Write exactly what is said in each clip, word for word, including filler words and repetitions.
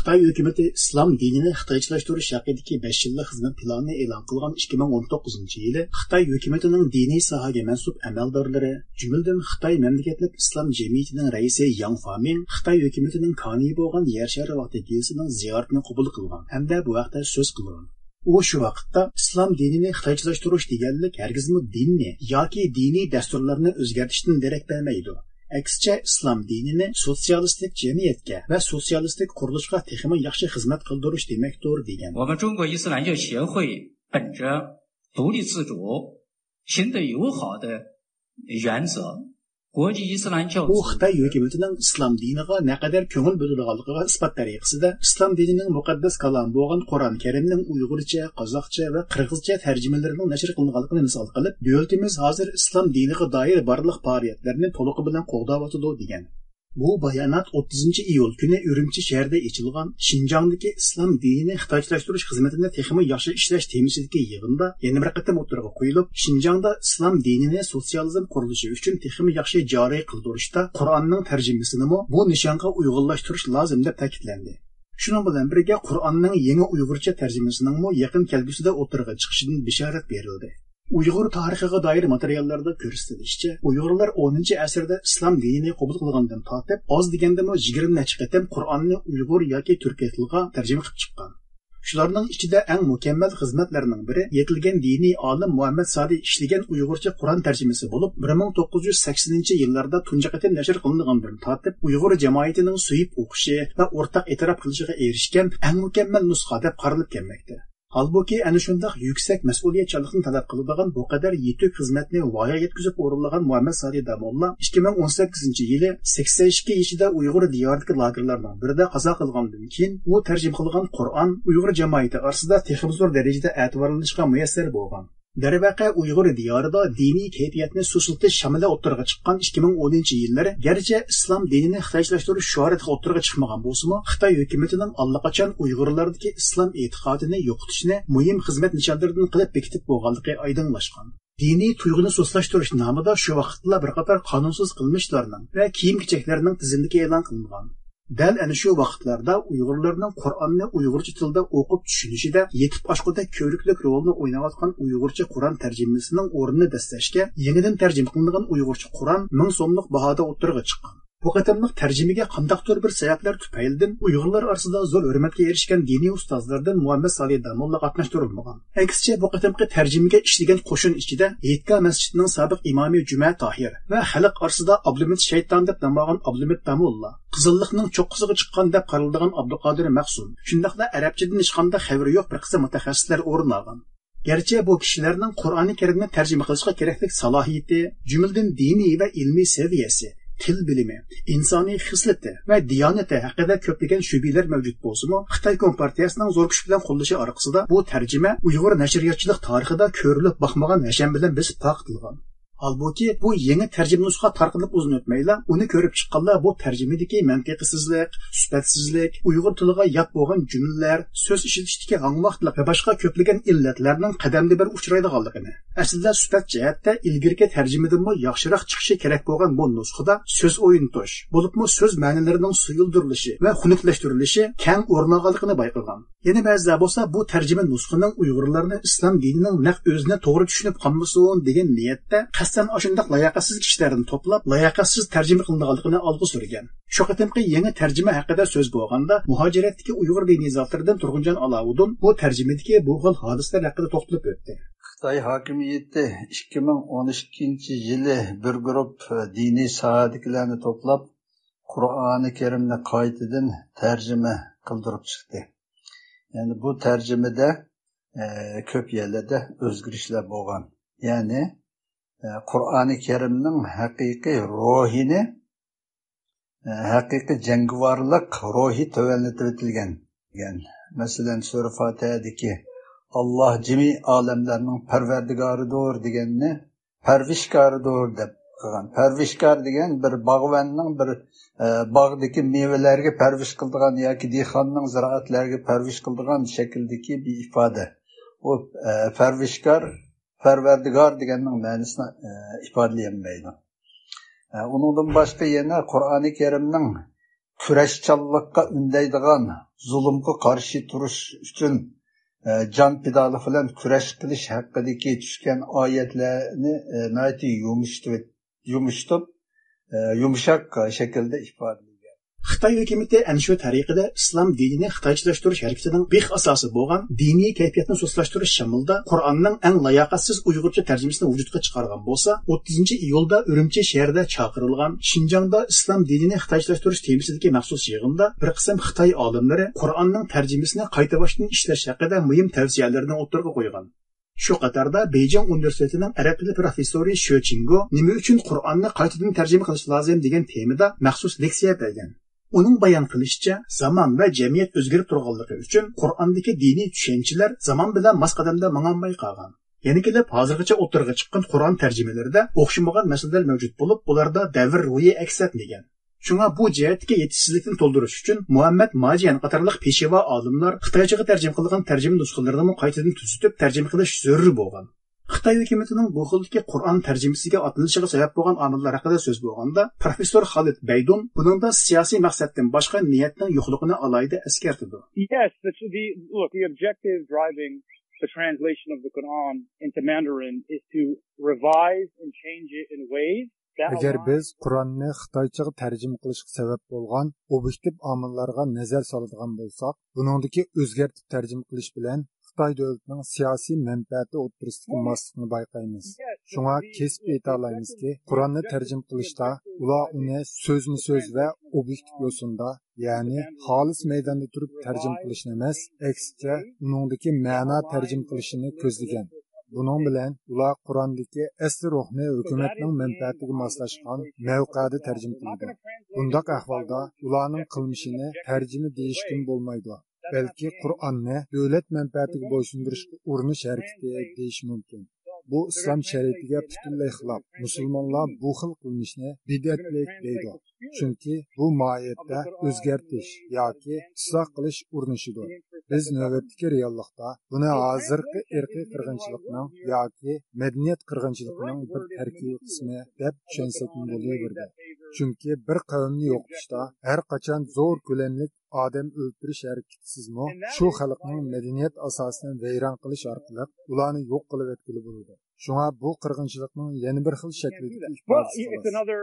خىتاي ھۆكۈمىتى ئىسلام دىنىنى خىتايچىلاشتۇرۇش ھەققىدىكى بەش يىللىق خىزمەت پىلانىنى ئېلان قىلغان ئىككى مىڭ ئون توققۇزىنچى يىلى خىتاي ھۆكۈمىتىنىڭ دىنىي ساھەگە مەنسۇپ ئەمەلدارلىرى، جۈملىدىن خىتاي مەملىكەتلىك ئىسلام جەمئىيىتىنىڭ رەئىسى ياڭ فامىڭ خىتاي ھۆكۈمىتىنىڭ كانى بولغان يەر شارى ۋاقتى گېزىتىنىڭ زىيارىتىنى قوبۇل قىلغان ھەمدە بۇ ھەقتە سۆز قىلغان. ئۇ شۇ ۋاقىتتا ئىسلام دىنىنى خىتايچىلاشتۇرۇش دېگەنلىك ھەرگىزمۇ دىننى ياكى دىنىي دەستۇرلارنى ئۆزگەرتىشتىن دېرەك بەرمەيدۇ. ئەكسىچە، ئىسلام دىنىنى سوتسىيالىستىك جەمئىيەتكە ۋە سوتسىيالىستىك قۇرۇلۇشقا تېخىمۇ ياخشى خىزمەت قىلدۇرۇش دېمەكتۇر، دېگەن. 我们中国伊斯兰教协会本着独立自主、平等友好的原则，国际伊斯兰教 ئۇ 组 خىتاي ھۆكۈمىتىنىڭ ئىسلام دىنىغا نەقەدەر كۆڭۈل بۆلىدىغانلىقىغا ئىسپات تەرىقىسىدە، ئىسلام دىنىنىڭ مۇقەددەس كالامى بولغان قۇرئان كەرىمنىڭ ئۇيغۇرچە، قازاقچە ۋە قىرغىزچە تەرجىمىلىرىنىڭ نەشر قىلىنغانلىقىنى مىسال قىلىپ، دۆلىتىمىز ھازىر ئىسلام دىنىغا دائىر بارلىق پائالىيەتلەرنى تولۇقى بىلەن قوغداۋاتىدۇ، دېگەن. بۇ بايانات ئوتتۇزىنچى ئىيۇل كۈنى ئۈرۈمچى شەھىرىدە ئېچىلغان شىنجاڭدىكى ئىسلام دىنىنى خىتايچىلاشتۇرۇش خىزمىتىنى تېخىمۇ ياخشى ئىشلەش تېمىسىدىكى يىغىندا يەنە بىر قېتىم ئوتتۇرىغا قويۇلۇپ، شىنجاڭدا ئىسلام دىنىنى سوتسىيالىزم قۇرۇلۇشى ئۈچۈن تېخىمۇ ياخشى جارى قىلدۇرۇشتا قۇرئاننىڭ تەرجىمىسىنىمۇ بۇ نىشانغا ئۇيغۇنلاشتۇرۇش لازىم، دەپ تەكىتلەندى. شۇنىڭ بىلەن بىرگە، قۇرئاننىڭ يېڭى ئۇيغۇرچە تەرجىمىسىنىڭمۇ يېقىن كەلگۈسىدە ئوتتۇرىغا چىقىشىدىن بېشارەت بېرىلدى. ئۇيغۇر تارىخىغا دائىر ماتېرىياللاردا كۆرسىتىلىشىچە، ئۇيغۇرلار ئونىنچى ئەسىردە ئىسلام دىنىنى قوبۇل قىلغاندىن تارتىپ، ئاز دېگەندىمۇ يىگىرمە نەچچە قېتىم قۇرئاننى ئۇيغۇر ياكى تۈركىي تىلغا تەرجىمە قىلىپ چىققان. شۇلارنىڭ ئىچىدە ئەڭ مۇكەممەل خىزمەتلەرنىڭ بىرى يېتىلگەن دىنىي ئالىم مۇھەممەد سالى ئىشلىگەن ئۇيغۇرچە قۇرئان تەرجىمىسى بولۇپ، بىر مىڭ توققۇز يۈز سەكسىنىنچى يىللاردا تۇنجى قېتىم نەشر قىلىنغاندىن تارتىپ، ئۇيغۇر جامائىتىنىڭ سۆيۈپ ئوقۇشى ۋە ئورتاق ئېتىراپ قىلىشىغا ئېرىشكەن ئەڭ مۇكەممەل نۇسخا دەپ قارىلىپ كەلمەكتە. ھالبۇكى، ئەنە شۇنداق يۈكسەك مەسئۇلىيەتچانلىقنى تەلەپ قىلىدىغان بۇ قەدەر يېتۈك خىزمەتنى ۋايىغا يەتكۈزۈپ ئورۇنلىغان مۇھەممەد سالى داموللا ئىككى مىڭ ئون سەككىزىنچى يىلى سەكسەن ئىككى يېشىدا ئۇيغۇر دىيارىدىكى لاگېرلارنىڭ بىرىدە قازا قىلغاندىن كېيىن، ئۇ تەرجىمە قىلغان قۇرئان ئۇيغۇر جامائىتى ئارىسىدا تېخىمۇ زور دەرىجىدە ئەتىۋارلىنىشقا مۇيەسسەر بولغان. دەرۋەقە، ئۇيغۇر دىيارىدا دىنىي كەيپىياتنى سۇسلىتىش شامىلى ئوتتۇرىغا چىققان ئىككى مىڭ ئونىنچى يىللىرى گەرچە ئىسلام دىنىنى خىتايچىلاشتۇرۇش شوئارىدىغا ئوتتۇرىغا چىقمىغان بولسىمۇ، خىتاي ھۆكۈمىتىنىڭ ئاللىقاچان ئۇيغۇرلاردىكى ئىسلام ئېتىقادىنى يوقىتىشنى مۇھىم خىزمەت نىشانلىرىدىن قىلىپ بېكىتىپ بولغانلىقى ئايدىڭلاشقان. دىنىي تۇيغۇنى سۇسلاشتۇرۇش نامىدا شۇ ۋاقىتتىلا بىر قاتار قانۇنسىز قىلمىشلارنىڭ ۋە كىيىم-كېچەكلەرنىڭ تىزىملىكى ئېلان قىلىنغان. دەل ئەنە شۇ ۋاقىتلاردا ئۇيغۇرلارنىڭ قۇرئاننى ئۇيغۇرچە تىلدا ئوقۇپ چۈشىنىشىدە يېتىپ ئاشقۇدەك كۆۋرۈكلۈك رولنى ئويناۋاتقان ئۇيغۇرچە قۇرئان تەرجىمىسىنىڭ ئورنىنى بەسلەشكە يېڭىدىن تەرجىمە قىلىنغان ئۇيغۇرچە قۇرئان مىڭ سوملۇق باھادا ئوتتۇرىغا چىققان. بۇ قېتىملىق تەرجىمىگە قانداقتۇر بىر سەۋەبلەر تۈپەيلىدىن ئۇيغۇرلار ئارىسىدا زور ھۆرمەتكە ئېرىشكەن دىنىي ئۇستازلاردىن مۇھەممەد سالى داموللا قاتناشتۇرۇلمىغان. ئەكسىچە، بۇ قېتىمقى تەرجىمىگە ئىشلىگەن قوشۇن ئىچىدە ھېيتگاھ مەسچىتىنىڭ سابىق ئىمامى جۈمە تاھىر ۋە خەلق ئارىسىدا ئابلىمىت شەيتان دەپ نام ئالغان ئابلىمىت داموللا، قىزىللىقنىڭ چوققىسىغا چىققان دەپ قارىلىدىغان ئابدۇقادىر مەخسۇم، شۇنداقلا ئەرەبچىدىن ھېچقانداق خەۋىرى يوق بىر قىسىم مۇتەخەسسىسلەر ئورۇن ئالغان. گەرچە بۇ كىشىلەرنىڭ قۇرئانى كەرىمنى تەرجىمە قىلىشقا كېرەكلىك سالاھىيىتى، جۈملىدىن دىنىي ۋە ئىلمىي سەۋىيەسى، تىل بىلىمى، ئىنسانىي خىسلىتى ۋە دىيانىتى ھەققىدە كۆپلىگەن شۈبھىلەر مەۋجۇت بولسىمۇ، خىتاي كومپارتىيەسىنىڭ زور كۈچ بىلەن قوللىشى ئارقىسىدا بۇ تەرجىمە ئۇيغۇر نەشرىياتچىلىق تارىخىدا كۆرۈلۈپ باقمىغان ھەشەم بىلەن بېسىپ تارقىتىلغان. ھالبۇكى، بۇ يېڭى تەرجىمە نۇسخا تارقىلىپ ئۇزۇن ئۆتمەيلا، ئۇنى كۆرۈپ چىققانلار بۇ تەرجىمىدىكى مەنتىقىسىزلىق، سۈپەتسىزلىك، ئۇيغۇر تىلىغا يات بولغان جۈملىلەر، سۆز ئىشلىتىشتىكى ھاڭۋاقلىق ۋە باشقا كۆپلىگەن ئىللەتلەرنىڭ قەدەمدە بىر ئۇچرايدىغانلىقىنى، ئەسلىدە سۈپەت جەھەتتە ئىلگىرىكى تەرجىمىدىنمۇ ياخشىراق چىقىشى كېرەك بولغان بۇ نۇسخىدا سۆز ئوينىتىش، بولۇپمۇ سۆز مەنىلىرىنىڭ سۇيۇلدۇرۇلۇشى ۋە خۇنۈكلەشتۈرۈلۈشى كەڭ ئورۇن ئالغانلىقىنى بايقىغان. يەنە بەزىلەر بولسا بۇ تەرجىمە نۇسخىنىڭ ئۇيغۇرلارنى ئىسلام دىنىنىڭ نەق ئۆزىنى توغرا چۈشىنىپ قالمىسۇن دېگەن نىيەتتە قەستەن ئاشۇنداق لاياقەتسىز كىشىلەرنى توپلاپ، لاياقەتسىز تەرجىمە قىلىنغانلىقىنى ئالغا سۈرگەن. شۇ قېتىمقى يېڭى تەرجىمە ھەققىدە سۆز بولغاندا، مۇھاجىرەتتىكى ئۇيغۇر دىنىي زاتلىرىدىن تۇرغۇنجان ئالاۋۇدۇن بۇ تەرجىمىدىكى بۇ خىل ھادىسىلەر ھەققىدە توختىلىپ ئۆتتى. خىتاي ھاكىمىيىتى ئىككى مىڭ ئون ئىككىنچى يىلى بىر گۇرۇپ دىنىي ساھەدىكىلەرنى توپلاپ، قۇرئانى كەرىمنى قايتىدىن تەرجىمە قىلدۇرۇپ چىقتى. يەنى بۇ تەرجىمىدە، ئە، كۆپ يەرلەردە ئۆزگىرىشلەر بولغان. يەنى، ئە، قۇرئانى كەرىمنىڭ ھەقىقىي روھىنى، ئە، ھەقىقىي جەڭگىۋارلىق روھى تۆۋەنلىتىۋېتىلگەن. دېگەن. مەسىلەن، سۈرە فاتىھەدىكى «ئاللاھ جىمى ئالەملەرنىڭ پەرۋەردىگارىدۇر» دېگەننى «پەرۋىشكارىدۇر» دەپ قىلغان. پەرۋىشكار دېگەن بىر باغۋەننىڭ بىر، ئە، باغدىكى مېۋىلەرگە پەرۋىش قىلىدىغان ياكى دېھقاننىڭ زىرائەتلەرگە پەرۋىش قىلىدىغان شەكىلدىكى بىر ئىپادە. ئۇ، ئە، پەرۋىشكار، پەرۋەردىگار دېگەننىڭ مەنىسىنى، ئە، ئىپادىلىيەلمەيدۇ. ئە، ئۇنىڭدىن باشقا يەنە قۇرئانى كەرىمنىڭ كۈرەشچانلىققا ئۈندەيدىغان، زۇلۇمغا قارشى تۇرۇش ئۈچۈن، ئە، جان پىدالىق بىلەن كۈرەش قىلىش ھەققىدىكى چۈشكەن ئايەتلەرنى، ئە، ناھايىتى يۇمشىتىپ، يۇمشىتىپ، ئە، يۇمشاق شەكىلدە ئىپادىلىگەن. خىتاي ھۆكۈمىتى ئەنشۈ تەرىقىدە ئىسلام دىنىنى خىتايچىلاشتۇرۇش ھەرىكىتىنىڭ بىخ ئاساسى بولغان دىنىي كەيپىياتنى سۇسلاشتۇرۇش شامىلىدا قۇرئاننىڭ ئەڭ لاياقەتسىز ئۇيغۇرچە تەرجىمىسىنى ۋۇجۇدقا چىقارغان بولسا، ئوتتۇزىنچى ئىيۇلدا ئۈرۈمچى شەھىرىدە چاقىرىلغان شىنجاڭدا ئىسلام دىنىنى خىتايچىلاشتۇرۇش تېمىسىدىكى مەخسۇس يىغىندا بىر قىسىم خىتاي ئالىملىرى قۇرئاننىڭ تەرجىمىسىنى قايتا باشتىن ئىشلەش ھەققىدە مۇھىم تەۋسىيەلىرىنى ئوتتۇرىغا قويغان. شۇ قاتاردا بېيجىڭ ئۇنىۋېرسىتېتىنىڭ ئەرەب تىلى پروفېسسورى شۆ چىڭگو نېمە ئۈچۈن قۇرئاننى قايتىدىن تەرجىمە قىلىش لازىم دېگەن تېمىدا مەخسۇس لېكسىيە بەرگەن. ئۇنىڭ بايان قىلىشىچە، زامان ۋە جەمئىيەت ئۆزگىرىپ تۇرغانلىقى ئۈچۈن قۇرئاندىكى دىنىي چۈشەنچىلەر زامان بىلەن ماس قەدەمدە ماڭالماي قالغان. يەنە كېلىپ ھازىرغىچە ئوتتۇرىغا چىققان قۇرئان تەرجىمىلىرىدە ئوخشىمىغان مەسىلىلەر مەۋجۇت بولۇپ، ئۇلاردا دەۋر روھى ئەكس ئەتمىگەن. شۇڭا بۇ جەھەتتىكى يېتىشسىزلىكنى تولدۇرۇش ئۈچۈن مۇھەممەد ماجيەن قاتارلىق پېشۋا ئالىملار خىتايچىغا تەرجىمە قىلغان تەرجىمە نۇسخىلىرىنىمۇ قايتىدىن تۈزىتىپ تەرجىمە قىلىش زۆرۈر بولغان. خىتاي ھۆكۈمىتىنىڭ بۇ خىلدىكى قۇرئان تەرجىمىسىگە ئاتلىنىشىغا سەۋەب بولغان ئامىللار ھەققىدە سۆز بولغاندا، پروفېسسور خالىد بەيدۇن بۇنىڭدا سىياسىي مەقسەتتىن باشقا نىيەتنىڭ يوقلۇقىنى ئالاھىدە ئەسكەرتىدۇ. Yes, the, the, look, the objective driving the translation of the Quran into Mandarin is to revise and change it in ways that ئەگەر align بىز قۇرئاننى خىتايچىغا تەرجىمە قىلىشقا سەۋەب بولغان ئوبيېكتىپ ئامىللارغا نەزەر سالىدىغان بولساق، بۇنىڭدىكى ئۆزگەرتىپ تەرجىمە قىلىش بىلەن خىتاي دۆلىتىنىڭ سىياسىي مەنپەئەتى ئوتتۇرىسىدىكى ماسلىقنى بايقايمىز. شۇڭا كېسىپ ئېيتالايمىزكى، قۇرئاننى تەرجىمە قىلىشتا ئۇلار ئۇنى سۆزمۇ سۆز ۋە ئوبيېكتىپ يوسۇندا، يەنى خالىس مەيداندا تۇرۇپ تەرجىمە قىلىشنى ئەمەس، ئەكسىچە ئۇنىڭدىكى مەنا تەرجىمە قىلىشنى كۆزلىگەن. بۇنىڭ بىلەن ئۇلار قۇرئاندىكى ئەسلى روھنى ھۆكۈمەتنىڭ مەنپەئەتىگە ماسلاشقان مەۋقەدە تەرجىمە قىلىدۇ. بۇنداق ئەھۋالدا ئۇلارنىڭ قىلمىشىنى تەرجىمە دېيىشكىمۇ بولمايدۇ. بەلكى قۇرئاننى دۆلەت مەنپەئەتىگە بويسۇندۇرۇشقا ئۇرۇنۇش ھەرىكىتى دېيىش مۇمكىن. بۇ ئىسلام شەرىئىتىگە پۈتۈنلەي خىلاپ. مۇسۇلمانلار بۇ خىل قىلمىشنى بىدئەتلىك دەيدۇ. چۈنكى بۇ ماھىيەتتە ئۆزگەرتىش ياكى ئىسلاھ قىلىش ئۇرۇنۇشىدۇر. بىز نۆۋەتتىكى رېئاللىقتا بۇنى ھازىرقى ئىرقىي قىرغىنچىلىقنىڭ ياكى مەدەنىيەت قىرغىنچىلىقىنىڭ بىر تەركىبىي قىسمى دەپ چۈشەنسەكمۇ بولۇۋېرىدۇ. چۈنكى بىر قەۋمنى يوقىتىشتا ھەر قاچان زور كۆلەملىك ئادەم ئۆلتۈرۈش ھەرىكىتىسىزمۇ شۇ خەلقنىڭ مەدەنىيەت ئاساسىنى ۋەيران قىلىش ئارقىلىق ئۇلارنى يوق قىلىۋەتكىلى بولىدۇ. شۇڭا بۇ قىرغىنچىلىقنىڭ يەنە بىر خىل شەكلىدىكى Well, it's ئىپادىسى خالاس. another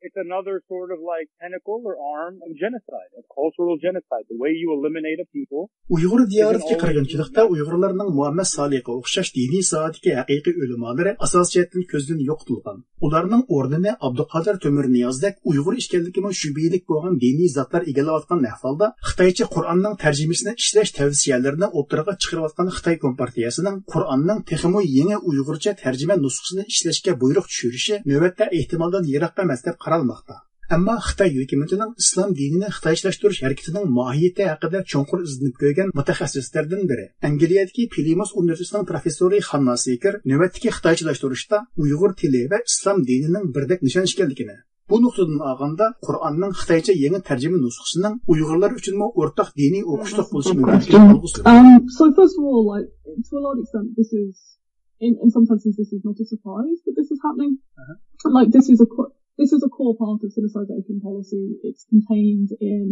it's another sort of like tentacle or arm of genocide, of cultural genocide. The way you eliminate a people. ئۇيغۇر دىيارىدىكى قىرغىنچىلىقتا ئۇيغۇرلارنىڭ مۇھەممەد سالىھقا ئوخشاش دىنىي ساھەدىكى ھەقىقىي ئۆلىمالىرى ئاساسىي جەھەتتىن كۆزدىن يوقىتىلغان. ئۇلارنىڭ ئورنىنى ئابدۇقادىر تۆمۈرنىيازدەك ئۇيغۇر ئىكەنلىكىمۇ شۈبھىلىك بولغان دىنىي زاتلار ئىگىلەۋاتقان ئەھۋالدا، خىتايچە قۇرئاننىڭ تەرجىمىسىنى ئىشلەش تەۋسىيەلىرىنى ئوتتۇرىغا چىقىرىۋاتقان خىتاي كومپارتىيەسىنىڭ قۇرئاننىڭ تېخىمۇ يېڭى ئۇيغۇرچە تەرجىمە نۇسخىسىنى ئىشلەشكە بۇيرۇق چۈشۈرۈشى نۆۋەتتە ئېھتىمالدىن يىراق ئەمەس دەپ قارالماقتا. ئەمما خىتاي ھۆكۈمىتىنىڭ ئىسلام دىنىنى خىتايچىلاشتۇرۇش ھەرىكىتىنىڭ ماھىيىتى ھەققىدە چوڭقۇر ئىزدىنىپ كۆرگەن مۇتەخەسسىسلەردىن بىرى، ئەنگلىيەدىكى پلىمۇس ئۇنىۋېرسىتېتىنىڭ پروفېسسورى خاننا سېكىر نۆۋەتتىكى خىتايچىلاشتۇرۇشتا ئۇيغۇر تىلى ۋە ئىسلام دىنىنىڭ بىردەك نىشان ئىكەنلىكىنى، بۇ نۇقتىدىن ئالغاندا، قۇرئاننىڭ خىتايچە يېڭى تەرجىمە نۇسخىسىنىڭ ئۇيغۇرلار ئۈچۈنمۇ ئورتاق دىنىي ئوقۇشلۇق بولۇشى مۇمكىنلىكىنى ئالغا سۈردى. Um, so first of all, like, to a large extent, this is, in, in some senses, this is not a surprise that this is happening. Like, this is a co- this is a core part of Sinicization policy. It's contained in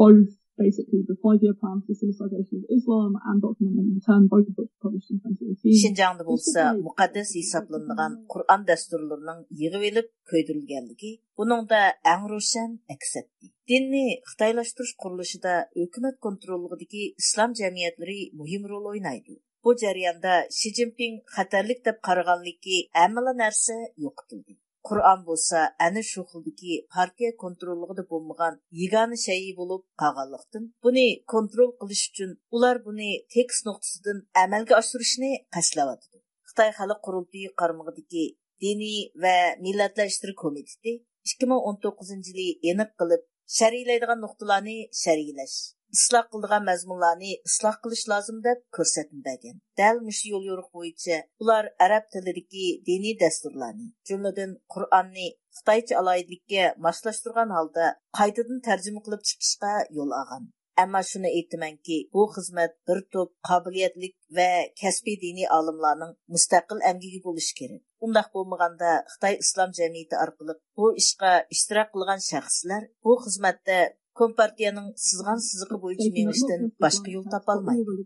both, basically, the five-year plan for Sinicization of Islam and Doctrine and Return, both of which were published in twenty eighteen. شىنجاڭدا بولسا مۇقەددەس ھېسابلىنىدىغان قۇرئان دەستۇرلىرىنىڭ يىغىۋېلىپ كۆيدۈرۈلگەنلىكى بۇنىڭدا ئەڭ روشەن ئەكس ئەتتى. دىننى خىتايلاشتۇرۇش قۇرۇلۇشىدا ھۆكۈمەت كونتروللۇقىدىكى ئىسلام جەمئىيەتلىرى مۇھىم رول ئوينايدۇ. بۇ جەرياندا شى جىنپىڭ خەتەرلىك دەپ قارىغانلىكى ھەممىلا نەرسە يوقىتىلدى. قۇرئان بولسا ئەنە شۇ خىلدىكى پارتىيە كونتروللۇقىدا بولمىغان يېگانە شەيئى بولۇپ قالغانلىقتىن، بۇنى كونترول قىلىش ئۈچۈن ئۇلار بۇنى تېكىست نۇقتىسىدىن ئەمەلگە ئاشۇرۇشنى قەستلەۋاتىدۇ. خىتاي خەلق قۇرۇلتىيى قارمىقىدىكى دىنىي ۋە مىللەتلەر ئىشلىرى كومىتېتى ئىككى مىڭ ئون توققۇزىنچى يىلى ئېنىق قىلىپ، شەرھلەيدىغان نۇقتىلارنى شەرھلەش، ئىسلاھ قىلىدىغان مەزمۇنلارنى ئىسلاھ قىلىش لازىم دەپ كۆرسەتمە بەرگەن. دەل مۇشۇ يوليورۇق بويىچە ئۇلار ئەرەب تىلىدىكى دىنىي دەستۇرلارنى، جۈملىدىن قۇرئاننى خىتايچە ئالاھىدىلىككە ماسلاشتۇرغان ھالدا قايتىدىن تەرجىمە قىلىپ چىقىشقا يول ئالغان. ئەمما شۇنى ئېيتىمەنكى، بۇ خىزمەت بىر توپ قابىلىيەتلىك ۋە كەسپىي دىنىي ئالىملارنىڭ مۇستەقىل ئەمگىكى بولۇشى كېرەك. ئۇنداق بولمىغاندا، خىتاي ئىسلام جەمئىيىتى ئارقىلىق بۇ ئىشقا ئىشتىراك قىلغان شەخسلەر بۇ خىزمەتتە كومپارتىيەنىڭ سىزغان سىزىقى بويىچە مېڭىشتىن باشقا يول تاپالمايدۇ.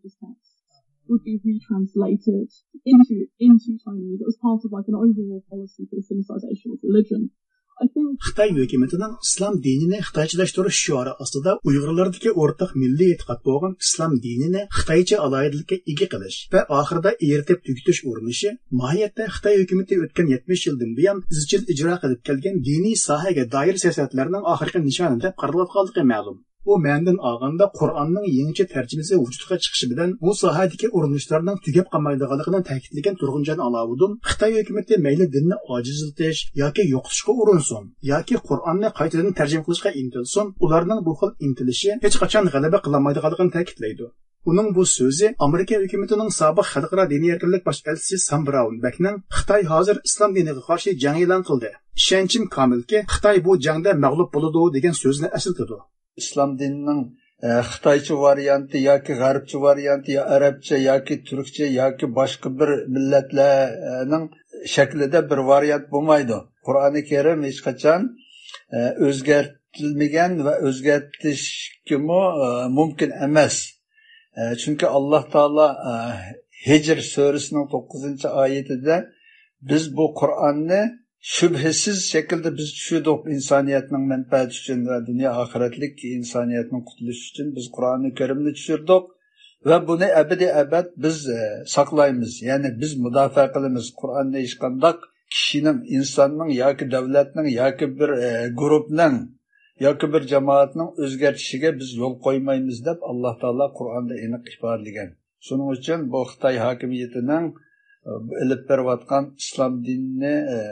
Would be retranslated into into Chinese as part of like an overall policy for Sinicization of religion. I think خىتاي ھۆكۈمىتىنىڭ ئىسلام دىنىنى خىتايچىلاشتۇرۇش شوئارى ئاستىدا ئۇيغۇرلاردىكى ئورتاق مىللىي ئېتىقاد بولغان ئىسلام دىنىنى خىتايچە ئالاھىدىلىككە ئىگە قىلىش ۋە ئاخىرىدا ئېرىتىپ تۈگىتىش ئۇرۇنۇشى ماھىيەتتە خىتاي ھۆكۈمىتى ئۆتكەن يەتمىش يىلدىن بۇيان ئىزچىل ئىجرا قىلىپ كەلگەن دىنىي ساھەگە دائىر سىياسەتلەرنىڭ ئاخىرقى نىشانى دەپ قارىلىۋاتقانلىقى مەلۇم. ئۇ مەنىدىن ئالغاندا قۇرئاننىڭ يېڭىچە تەرجىمىسى ۋۇجۇدقا چىقىشى بىلەن بۇ ساھەدىكى ئۇرۇنۇشلارنىڭ تۈگەپ قالمايدىغانلىقىنى تەكىتلىگەن تۇرغۇنجان ئالاۋۇدۇن خىتاي ھۆكۈمىتى مەيلى دىننى ئاجىزلىتىش ياكى يوقىتىشقا ئۇرۇنسۇن ياكى قۇرئاننى قايتىدىن تەرجىمە قىلىشقا ئىنتىلسۇن، ئۇلارنىڭ بۇ خىل ئىنتىلىشى ھېچقاچان غەلىبە قىلالمايدىغانلىقىنى تەكىتلەيدۇ. ئۇنىڭ بۇ سۆزى ئامېرىكا ھۆكۈمىتىنىڭ سابىق خەلقئارا دىنىي ئەركىنلىك باش ئەلچىسى سام براۋن بەكنىڭ خىتاي ھازىر ئىسلام دىنىغا قارشى جەڭ ئېلان قىلدى، ئىشەنچىم كامىلكى، خىتاي بۇ جەڭدە مەغلۇپ بولىدۇ دېگەن سۆزىنى ئەسلىتىدۇ. ئىسلام دىنىنىڭ ئە، خىتايچە ۋارىيانتى ياكى غەربچە ۋارىيانتى يا ئەرەبچە ياكى تۈركچە ياكى باشقا بىر مىللەتلەرنىڭ شەكلىدە بىر ۋارىيانت بولمايدۇ. قۇرئانى كەرىم ھېچقاچان ئە، ئۆزگەرتىلمىگەن ۋە ئۆزگەرتىشكىمۇ ئە، مۇمكىن ئەمەس. ئە، چۈنكى ئاللاھ تائالا ئە، ھىجر سۈرىسىنىڭ توققۇزىنچى ئايىتىدە بىز بۇ قۇرئاننى شۈبھىسىز شەكىلدە بىز چۈشۈردۇق ئىنسانىيەتنىڭ مەنپەئەتى ئۈچۈن ۋە دۇنيا ئاخىرەتلىك ئىنسانىيەتنىڭ قۇتۇلۇشى ئۈچۈن بىز قۇرئانى كەرىمنى چۈشۈردۇق ۋە بۇنى ئەبەدىي ئەبەد بىز ئە، ساقلايمىز، يەنى بىز مۇداپىئە قىلىمىز. قۇرئاننى ھېچقانداق كىشىنىڭ، ئىنساننىڭ ياكى دۆلەتنىڭ ياكى بىر ئە، گۇرۇپنىڭ ياكى بىر جامائەتنىڭ ئۆزگەرتىشىگە بىز يول قويمايمىز دەپ ئاللاھ تائالا قۇرئاندا ئېنىق ئىپادىلىگەن. شۇنىڭ ئۈچۈن بۇ خىتاي ھاكىمىيىتىنىڭ ئە، ئېلىپ بېرىۋاتقان ئىسلام دىنىنى ئە،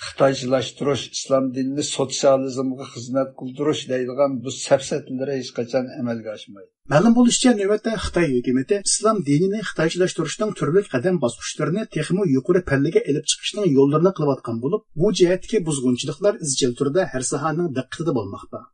خىتايچىلاشتۇرۇش، ئىسلام دىنىنى سوتسىيالىزمغا خىزمەت قىلدۇرۇش دەيدىغان بۇ سەپسەتىلىرى ھېچقاچان ئەمەلگە ئاشمايدۇ. مەلۇم بولۇشىچە، نۆۋەتتە خىتاي ھۆكۈمىتى ئىسلام دىنىنى خىتايچىلاشتۇرۇشنىڭ تۈرلۈك قەدەم باسقۇچلىرىنى تېخىمۇ يۇقىرى پەللىگە ئېلىپ چىقىشنىڭ يوللىرىنى قىلىۋاتقان بولۇپ، بۇ جەھەتتىكى بۇزغۇنچىلىقلار ئىزچىل تۈردە ھەر ساھەنىڭ دىققىتىدە بولماقتا.